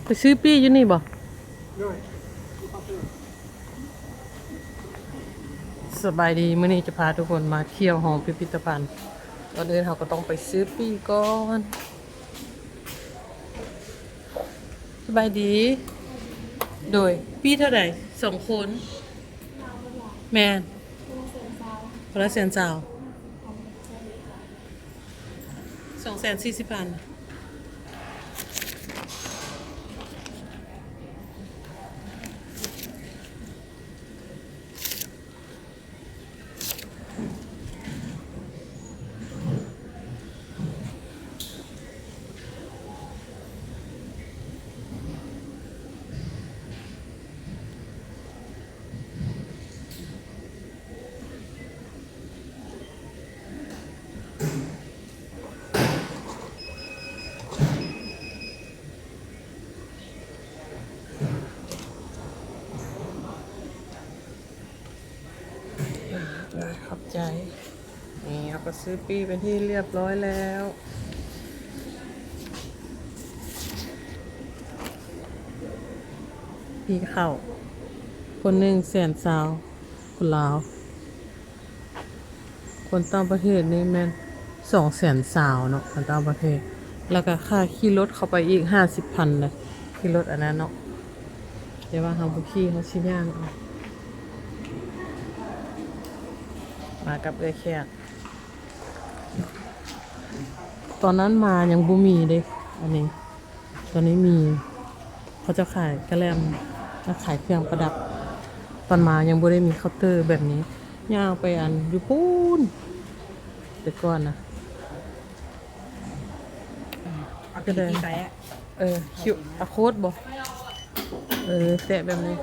ໄປຊື້ປີ້ຢູ່ນີ້ບໍ່? ສະບາຍດີ, ມື້ນີ້ຈະພາທຸກຄົນມາທ່ຽວຫໍພິພິທະພັນ. ກ່ອນອື່ນເຮົາກໍຕ້ອງໄປຊື້ປີ້ກ່ອນ. ສະບາຍດີ. ໂດຍ, ປີ້ເທົ່າໃດ? ສອງຄົນ. ແມ່ນ. ຄົນລະແສນຊາວ. ສອງແສນສີ່ສິບພັນ. ຂອບໃຈ. ນີ້ເຮົາກໍຊື້ປີ້ເປັນທີ່ຮຽບຮ້ອຍແລ້ວ. ປີ້ເຂົ້າ ຄົນໜຶ່ງແສນຊາວ ຄົນລາວ. ຄົນຕ່າງປະເທດນີ້ແມ່ນສອງແສນຊາວເນາະ ຄົນຕ່າງປະເທດ. ແລ້ວກໍຄ່າຂີ່ລົດເຂົ້າໄປອີກຫ້າສິບພັນເດ້ ຂີ່ລົດອັນນັ້ນເນາະ. ແຕ່ວ່າເຮົາບໍ່ຂີ່ ເຮົາຊິຍ່າງເອົາ. ມາກັບເອື້ອຍແຂກ. ຕອນນັ້ນມາຍັງບໍ່ມີເດ້ ອັນນີ້. ຕອນນີ້ມີ ເຂົາເຈົ້າຂາຍກະແລັມ ແລະ ຂາຍເຄື່ອງປະດັບ. ຕອນມາຍັງບໍ່ໄດ້ມີເຄົາເຕີແບບນີ້. ຍ່າງໄປອັນຢູ່ພຸ້ນ ແຕ່ກ່ອນນະ. ເອົາຕີນທີ່ແຕະ ເອີ ຄິວອາໂຄດບໍ? ເອີ ແຕະແບບນີ້.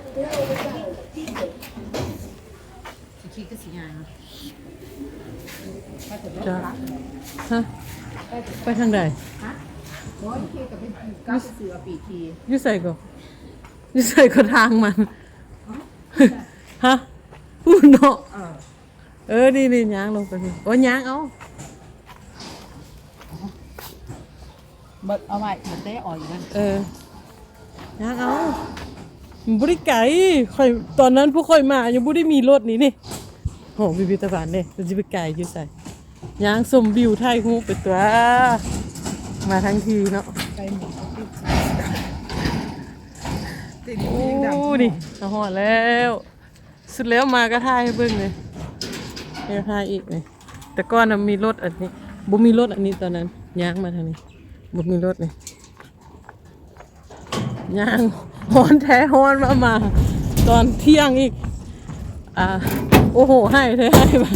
ຊິຂີ່ຄືຊິຍ່າງ ຈະ ຮະ ໄປທາງໃດ? ຮະ ບໍ່ຂີ່ກໍໄປ ກັບໄປຊື້ເອົາປີກຂີ່. ຢູ່ໃສກໍ? ຢູ່ໃສກໍທາງມັນ? ຮະ ພຸ້ນເນາະ. ເອີ ເອີ ນີ້ໆ ຍ່າງລົງໄປພຸ້ນ. ໂອ້ຍ ຍ່າງເອົາ. ເບິດເອົາໄວ້ ມັນແຕ່ອອກອີກນະ. ເອີ ຍ່າງເອົາ ມັນບໍ່ໄດ້ໄກ. ຂ້ອຍ ຕອນນັ້ນພວກຂ້ອຍມາຍັງບໍ່ໄດ້ມີລົດນີ້ນີ້. ຫໍພິພິທະພັນເດ້ ມັນຊິໄປໄກຢູ່ໃສ? ຍ່າງຊົມວິວຖ່າຍຮູບໄປຕົວະ ມາທັງທີເນາະ. ໂອ້ ນີ້ ມາຮອດແລ້ວ. ສຸດແລ້ວມາກໍຖ່າຍໃຫ້ເບິ່ງເລີຍ ແລ້ວຖ່າຍອີກນີ້. ແຕ່ກ່ອນນະມີລົດອັນນີ້ ບໍ່ມີລົດອັນນີ້ຕອນນັ້ນ. ຍ່າງມາທາງນີ້ ບໍ່ມີລົດນີ້. ຍ່າງ ຮ້ອນແທ້ຮ້ອນວ່າ ມາຕອນທ່ຽງອີກ. ອ່າ ໂອ້ໂຫ ໄຫ້ແທ້ໄຫ້ວ່າ.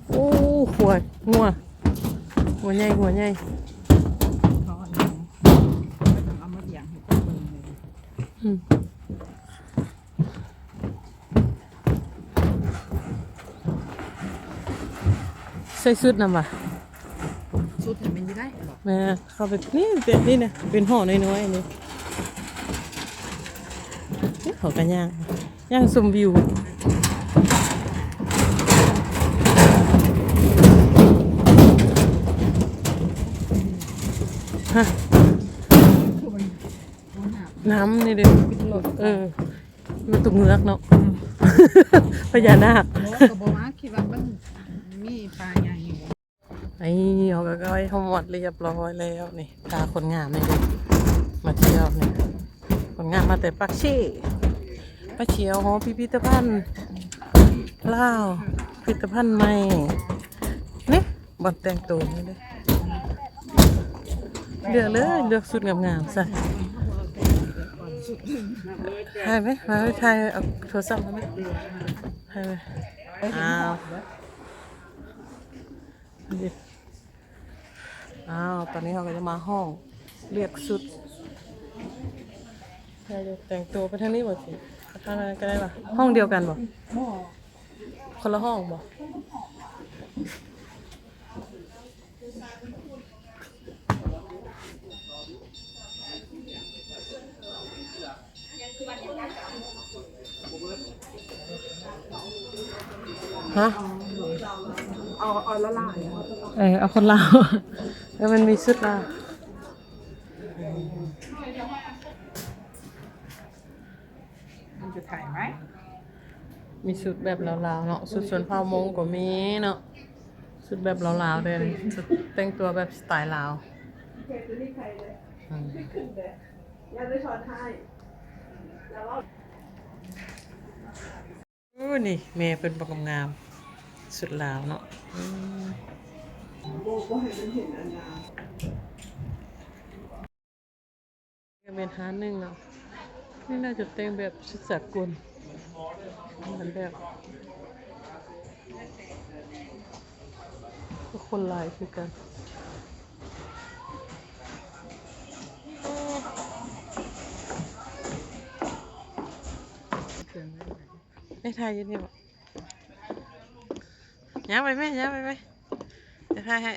ໂອ້ ຄວາຍ ງົວ ງົວໃຫຍ່ ງົວໃຫຍ່. ເອົາມາລ້ຽງໃຫ້ເຈົ້າເບິ່ງເລີຍ. ອືມ ໃສ່ຊຸດນຳຫວາ? ຊຸດໃຫ້ມັນຢູ່ໄດ້ບໍ່? ແມ່ນ ເຂົ້າໄປນີ້ ແບບນີ້ນະ ເປັນຫໍນ້ອຍໆນີ້. ເຮົາກໍຍ່າງ ຍ່າງຊົມວິວ. ຮະ ນ້ຳນີ້ເດ້ ເອີ ມັນຕົວເງືອກເນາະ ອືມ ພະຍານາກ. ໂອ້ ກໍບໍ່ວ່າ ຄິດວ່າມັນມີປາໃຫຍ່ຢູ່. ນີ້ເຮົາກໍໄດ້ຮອດຮຽບຮ້ອຍແລ້ວນີ້ ພາຄົນງາມນີ້ເດ້ ມາທ່ຽວນີ້ ຄົນງາມມາແຕ່ປາກເຊ ມາທ່ຽວຫໍພິພິທະພັນລາວ ພິພິທະພັນໃໝ່ນີ້. ບ່ອນແຕ່ງໂຕນີ້ເດ້ ເລືອກເລີຍ ເລືອກຊຸດງາມໆ ໃສ່. ຖ່າຍໄວ້ ມາຖ່າຍ ເອົາໂທລະສັບມາ ຖ່າຍໄວ້. ອ້າວ ອ້າວ ຕອນນີ້ເຮົາກໍຈະມາຫ້ອງເລືອກຊຸດ. ແຕ່ງໂຕໄປທາງນີ້ບໍ່? ຊິໄປທາງນັ້ນກໍໄດ້ຫວາ? ຫ້ອງດຽວກັນບໍ່? ບໍ່ ຄົນລະຫ້ອງບໍ່? ຮະ? ເອົາ ເອົາລະລາຍ ເອີ ເອົາຄົນລາວ. ແລ້ວມັນມີຊຸດລາວ ມັນຈະຖ່າຍໄຫມ? ມີຊຸດແບບລາວໆເນາະ ຊຸດຊົນເຜົ່າມົ້ງກໍມີເນາະ ຊຸດແບບລາວໆເດ້ ຊຸດແຕ່ງຕົວແບບສະໄຕລາວ. ອືມ ໂອ້ ນີ້ແມ່ເພິ່ນບັກງາມໆ ຊຸດລາວເນາະ. ອືມ ກໍແມ່ນຮ້ານໜຶ່ງເນາະ ນີ້ໜ້າຈະແຕ່ງແບບຊຸດສາກົນ ແມ່ນແບບ ກໍຄົນຫຼາຍຄືກັນ. ແມ່ຖ່າຍຢູ່ນີ້ບໍ? ຍ່າງໄປແມ່ ຍ່າງໄປແມ່ ຈະຖ່າຍໃຫ້.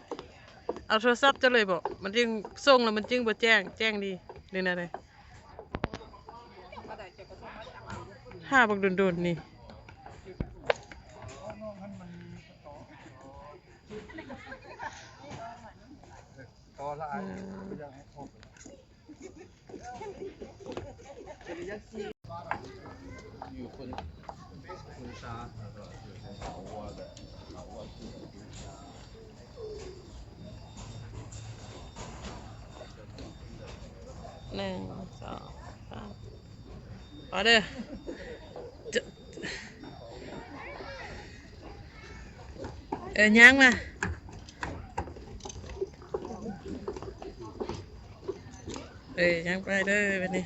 ເອົາໂທລະສັບເຈົ້າເລີຍບໍ? ມັນຈຶ່ງສົ່ງແລ້ວມັນຈຶ່ງບໍ່ແຈ້ງ ແຈ້ງດີ ນີ້ນະເດ້ ຖ້າບັກດົນໆນີ້. ໜຶ່ງ ສອງ ສາມ ພໍເດີ. ເອີ ຍ່າງມາ ເອີ ຍ່າງໄປເດີບາດນີ້.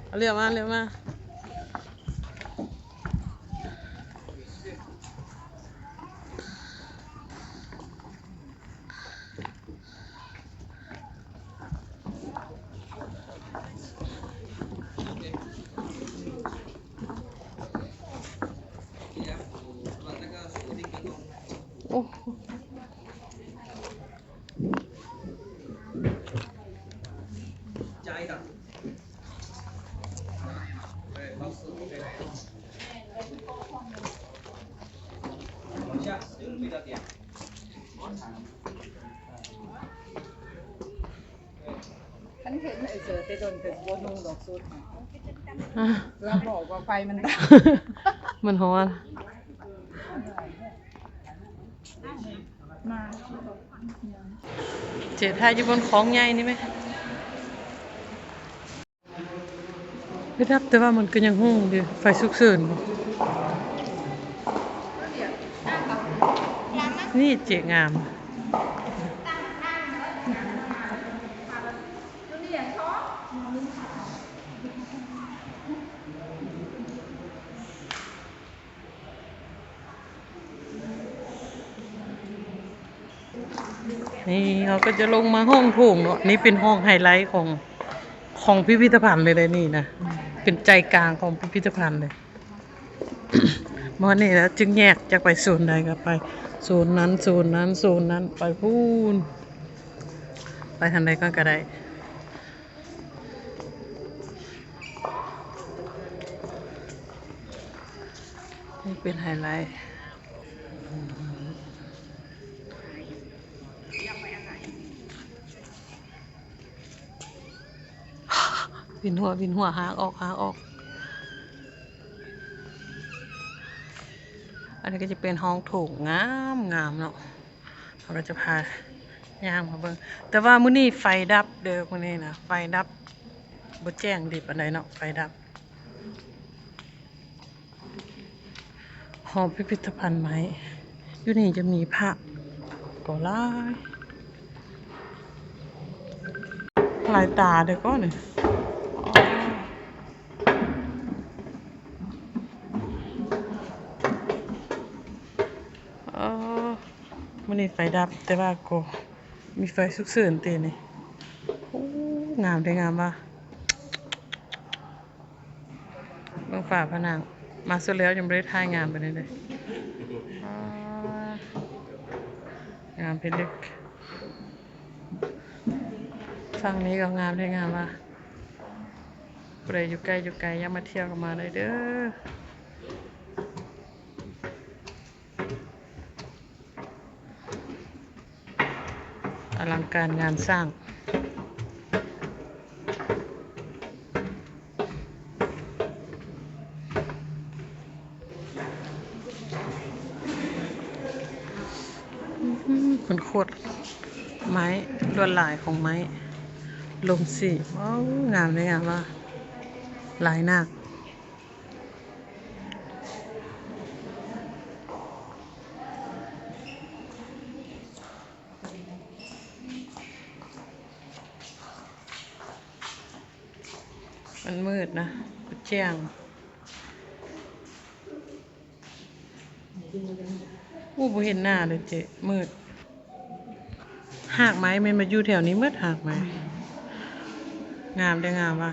ເອົາ ລ້ຽວມາ ລ້ຽວມາ. ໂອ້ ຄັນເຫັນໄອ້ເສືອແຕ່ດົນກໍບໍ່ນຸ່ງດອກຊຸດນະ ລາວບອກວ່າໄຟມັນດັບ ມັນຮ້ອນ. ເຈຖ່າຍຢູ່ບົນຄອງໃຫຍ່ນີ້ແມະ. ໄຟດັບ ແຕ່ວ່າມັນກໍຍັງຮຸ່ງຢູ່ ໄຟສຸກເສີນບໍ? ນີ້ເຈງາມ. ນີ້ເຮົາກໍຈະລົງມາຫ້ອງໂຖງເນາະ ນີ້ເປັນຫ້ອງໄຮໄລຂອງ ຂອງພິພິທະພັນເລີຍເດ້ນີ້ນະ ເປັນໃຈກາງຂອງພິພິທະພັນເລີຍ. ມານີ້ແລ້ວຈຶ່ງແຍກ ຢາກໄປໂຊນໃດກໍໄປ ໂຊນນັ້ນ ໂຊນນັ້ນ ໂຊນນັ້ນ ໄປພຸ້ນ ໄປທາງໃດກ່ອນກໍໄດ້. ນີ້ເປັນໄຮໄລ ວິນຫົວ ວິນຫົວ ຫາກອອກ ຫາກອອກ. ອັນນີ້ກໍຈະເປັນຫ້ອງໂຖງງາມໆເນາະ. ເຮົາກໍຈະພາຍ່າງມາເບິ່ງ ແຕ່ວ່າມື້ນີ້ໄຟດັບເດີ ມື້ນີ້ນະ ໄຟດັບ ບໍ່ແຈ້ງດີປານໃດເນາະ ໄຟດັບ. ຫໍພິພິທະພັນໄມ້ ຢູ່ນີ້ຈະມີພະກໍຫຼາຍ ຫຼາຍຕາເດີກໍນີ້. ເອີ ມື້ນີ້ໄຟດັບ ແຕ່ວ່າກໍມີໄຟສຸກເສີນຕິນີ້. ໂອ້ ງາມເດ້ ງາມວ່າ ເບິ່ງຝາຜະໜັງ ມາສຸດແລ້ວຍັງບໍ່ໄດ້ຖ່າຍງາມປານນີ້ເດ້. ອາ ງາມເປັນເດັກ. ຝັ່ງນີ້ກໍງາມແທ້ງາມວ່າ ຜູ້ໃດຢູ່ໃກ້ຢູ່ໄກ ຢາກມາທ່ຽວກໍມາໄດ້ເດີ້. ອະລັງການງານສ້າງ. ອືມ ເພິ່ນຂວດໄມ້ ລວດລາຍຂອງໄມ້ລົງສີ. ວ້າວ ງາມເດ້ ງາມວ່າ ລາຍນາກ. ມັນມືດນະ ບໍ່ແຈ້ງ. ໂອ້ ບໍ່ເຫັນໜ້າເລີຍເຈ້ ມືດ. ຮາກໄມ້ແມ່ນມາຢູ່ແຖວນີ້ໝົດ ຮາກໄມ້. ງາມເດ້ ງາມວ່າ.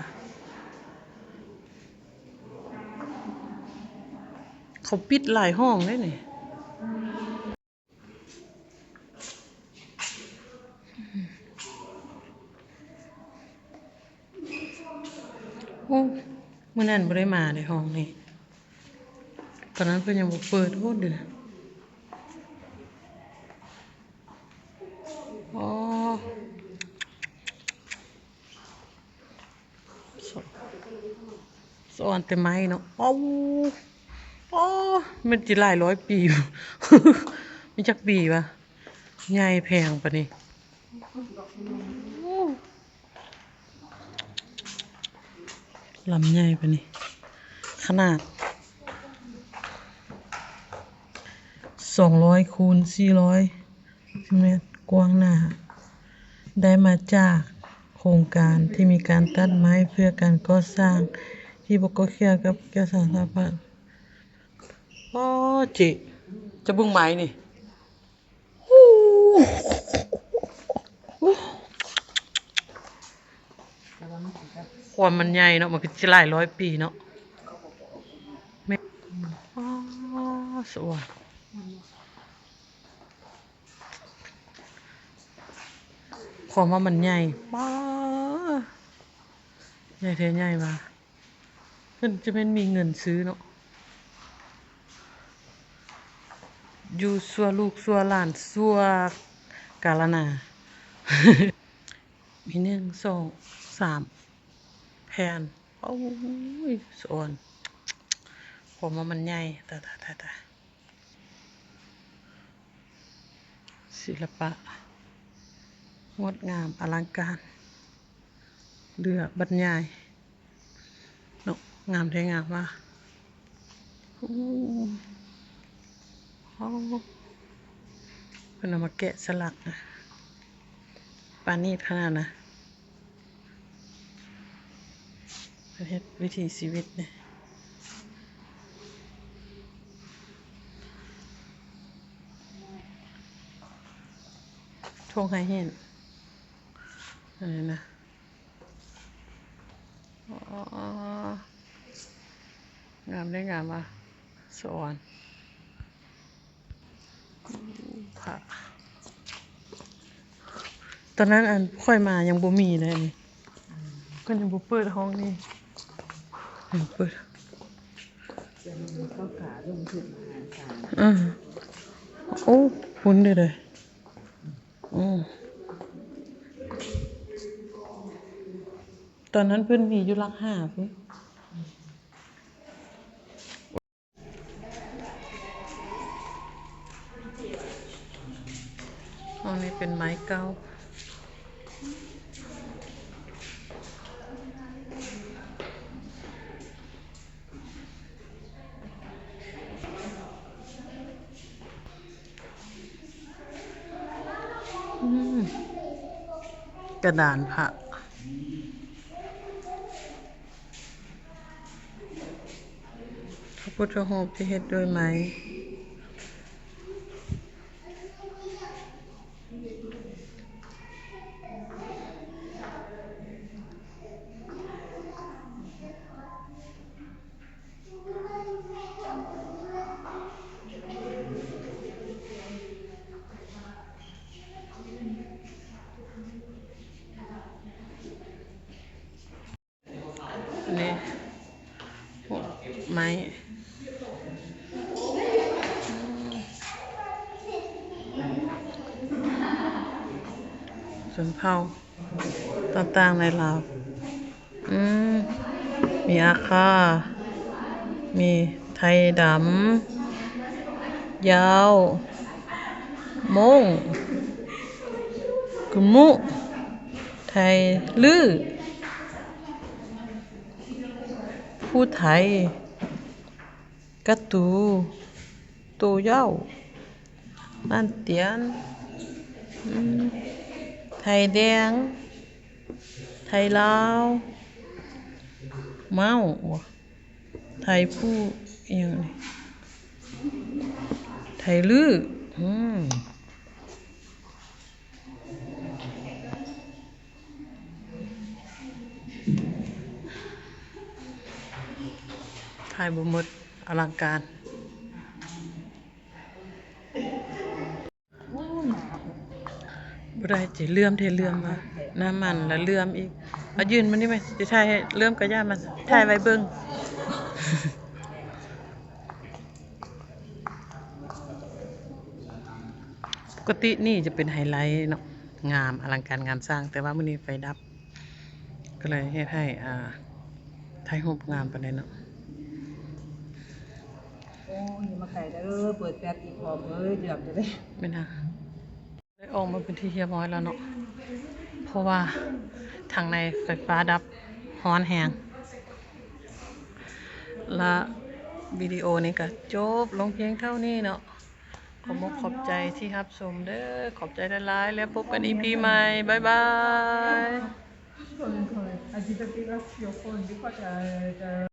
ເຂົາປິດຫຼາຍຫ້ອງເດ້ນີ້. ໂອ້ ມື້ນັ້ນບໍ່ໄດ້ມາເດ້ຫ້ອງນີ້ ຕອນນັ້ນເພິ່ນຍັງບໍ່ເປີດ. ໂອ້ ເດືອນ ອໍ ສະ ສະອອນແຕ່ໄມ້ເນາະ. ໂອ້ ໂອ້ ແມ່ນຊິຫຼາຍຮ້ອຍປີ ມີຈັກປີວະ ໃຫຍ່ແພງປານນີ້. ໂອ້ ລຳໃຫຍ່ປານນີ້ ຂະໜາດສອງຮ້ອຍຄູນສີ່ຮ້ອຍ ແມັດ ກວ້າງໜ້າ ໄດ້ມາຈາກໂຄງການທີ່ມີການຕັດໄມ້ເພື່ອການກໍ່ສ້າງທີ່ບໍ່ກ່ອງກ່ຽວກັບເອກະສານສະຫະພັນ. ອໍ ເຈ ຈະເບິ່ງໄມ້ນີ້ ຄວາມມັນໃຫຍ່ເນາະ ມັນກໍຊິຫຼາຍຮ້ອຍປີເນາະ. ແມ່ນ ອໍ ສະອວນ. ຄວາມວ່າມັນໃຫຍ່ ປ້າ ໃຫຍ່ແທ້ໃຫຍ່ວ່າ ເພິ່ນຈະແມ່ນມີເງິນຊື້ເນາະ ຢູ່ຊົ່ວລູກຊົ່ວຫຼານຊົ່ວກາລະນາ. ມີໜຶ່ງ ສອງ ສາມ ແຜ່ນ. ໂອ້ຍ ສະອອນ ຄວາມວ່າມັນໃຫຍ່ ຕາຍ ຕາຍ ຕາຍ ຕາຍ. ສິລະປະງົດງາມອະລັງການ ເຫຼືອບັນຍາຍເນາະ. ງາມແທ້ງາມວ່າ. ໂອ້ ໂອ້ ເພິ່ນເອົາມາແກະສະຫຼັກນະ ປານີດຂະໜາດນະ. ເຮັດວິຖີຊີວິດນີ້ ທົ່ງໄຫຫີນ ອັນນີ້ນະ. ອໍ ງາມເດ້ ງາມວ່າ ສະອອນ. ພະ ຕອນນັ້ນອັນຂ້ອຍມາຍັງບໍ່ມີເລີຍນີ້ ເພິ່ນຍັງບໍ່ເປີດຫ້ອງນີ້ ຍັງບໍ່ເປີດ. ອື ໂອ້ ພຸ້ນເດ້ ເດ້ ອື ຕອນນັ້ນເພິ່ນມີຢູ່ຫຼັກຫ້າພຸ້ນ. ຫ້ອງນີ້ເປັນໄມ້ເກົ່າ. ອືມ ກະດານພະ ພະພຸດທະຮູບທີ່ເຮັດດ້ວຍໄມ້. ຊົນເຜົ່າຕ່າງໆໃນລາວ. ອືມ ມີອາຄາ ມີໄທດຳ ຢາວ ໂມ້ງ ກະມຸ ໄທລື້ ພູໄທ ກະຕູ ໂຕເຍົາ ບ້ານຕຽນ ອືມ ໄທແດງ ໄທລາວ ເມົ້າ ບໍ່ ໄທພູ ອີ່ຫຍັງນີ້ ໄທລື້ ອືມ ຖ່າຍບໍ່ໝົດ ອະລັງການ. ບໍ່ໄດ້ ຈະເຫຼື້ອມແທ້ເຫຼື້ອມວ່າ ນ້ຳມັນລະເຫຼື້ອມອີກ. ເອົາຍື່ນມານີ້ໄວ້ ຊິຖ່າຍໃຫ້ເຫຼື້ອມກະຢ່າມາ ຖ່າຍໄວ້ເບິ່ງ. ປົກກະຕິນີ້ຈະເປັນໄຮໄລເນາະ ງາມ ອະລັງການງານສ້າງ ແຕ່ວ່າມື້ນີ້ໄຟດັບ ກໍເລີຍເຮັດໃຫ້ ອ່າ ຖ່າຍຮູບງາມປານໃດເນາະ. ໂອ້ຍ ຢ່າມາໃກ້ເດີ ເປີດແຟດອີກ ພໍ່ເອີຍ ເກືອບຈະໄດ້ ແມ່ນຫຍັງ ໄດ້ອອກມາເປັນທີ່ຮຽບຮ້ອຍແລ້ວເນາະ ເພາະວ່າທາງໃນໄຟຟ້າດັບ ຮ້ອນແຮງ ລະວິດີໂອນີ້ກະຈົບລົງພຽງເທົ່ານີ້ເນາະ. ຂອບອົກຂອບໃຈທີ່ຮັບຊົມເດີ ຂອບໃຈຫຼາຍໆ ແລ້ວພົບກັນອີພີໃໝ່ ບາຍບາຍ.